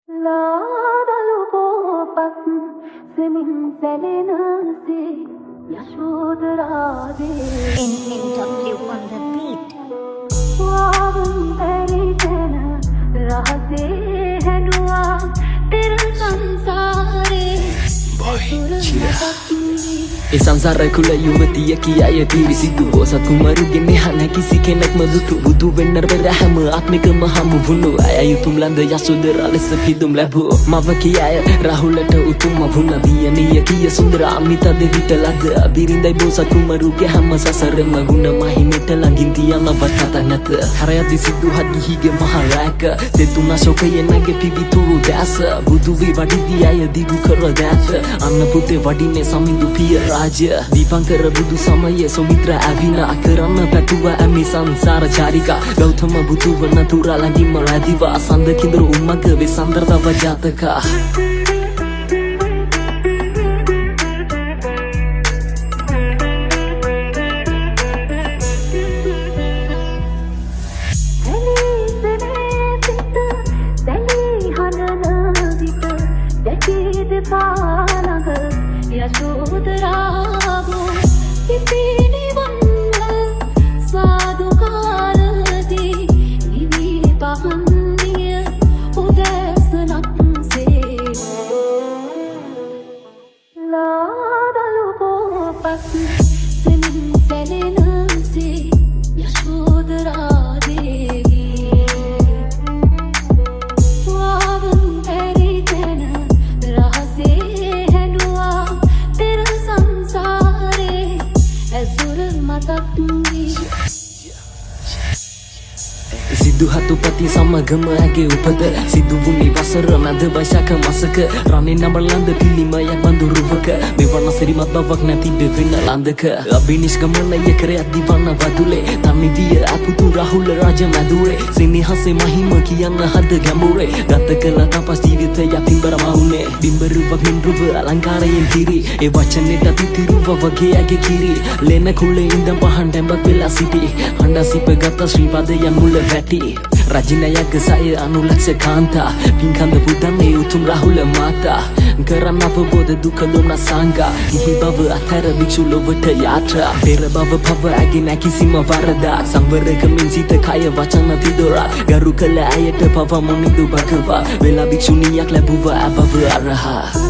ලාදලු පොපත් සෙමින් සැලෙනසේ Yashodhara Devi. NNW on the beat. වාවුන් බැරි තැන රහසේ හැඬුවා පෙර සංසාරේ Boy, ඇසුර Chira. මතක් වී. ඒ සංසාර කුල යුවතිය කියාය පිරිසිදු බෝසත් කුමරුගේ නෙහ කිසි කෙනෙක්ම දුටු. බුදු වෙන්න පෙර හැම ආත්මිකම හමු වුණු අය උතුම් ලඳ යසෝදරා ලෙස පිදුම් ලැබූ මව කියාය. රාහුලට උතුම්ම වුණ දියණිය කිය සුන්දර අමිත දෙවිට ලද බිරිඳයි. බෝසත් කුමරුගේ හැම සසරෙම ගුණ මහිමෙට ළඟින් තියනවත් කතා නැත. හරයදි සිදුහත් ගිහිගේ මහ රැක සෙතුන ශෝකයේ නැගේ පිවිතුරු දැස. බුදු වී වඩිදි අය දිගු කර දෑත අන්න පුතේ වඩින්නේ සමිඳු පිය රාජ්‍ය. දීපංකර බුදු සමයේ සුමිත්‍ර ඇවිනා කරන්න පැතුව ඇමි සංසාර චාරිකා. ගෞතම බුදු වන තුරා ළඟින්ම රැඳිවා සඳ කිඳුරු උමග වෙසන්දර තව ජාතකා. සැලී සෙමේ සිත සැලී හඬන විට දැකී දෙපා ළඟ යශෝදරාගෝ පිපිනිවන්ව සාදුකාර දී නිවී පහන් විය උදෑසනක්සේ. ලාදලු පොපත් සෙමින් සැලෙනසේ යශෝදරා දේවී. වාවුන් බැරි තැන රහසේ හැඬුවා පෙර සංසාරේ ඇසුර මතක් වී. සිදුහතුපති සමගම ඇගේ උපත සිදු වුණේ වසර මැද වෛශාඛ මසක, රණේ නඹලඳ පිළිමයක් බඳුරුවක. මෙවන සිරිමත් බවක් නැති බෙවෙන ලඳක අභිනිෂ්ක්‍රමණය කර යද්දි වන වදුලේ තනි විය අපුතු රාහුල රාජ මැදුරේ. සෙනෙහසේ මහිම කියන්න හද ගැඹුරේ ගත කළ තපස් ජීවිතය පින්බර මවුනේ. බිම්බරුවක් මෙන් රුව අලංකාරයෙන් පිරි ඒ වචනෙට තිතිරුව වගේ ඇගේ කිරි ලෙන කුලේ ඉඳන් පහන් ටැඹක් වෙලා සිටි හඬ සිප ගත ශ්‍රී පදයන් මුල වැටි රජිනයක සය අනුලක්ෂ කාන්තා පින්කන්ද පුදන්නේ උතුම් රාහුල මාතා කරන්න අවබෝධ දුක දොම්නස් සංගා. ගිහි බව අත්හැර භික්ෂු ලොවට යාත්‍රා. පෙර භව පව ඇගේ නෑ කිසිම වරදක්. සංවරකමින් සිත කය වචන තිදොරක් ගරු කළ ඇයට පව මුනිඳු භගවා වෙලා භික්ෂුණියක් ලැබුවා ඇබව අරහා.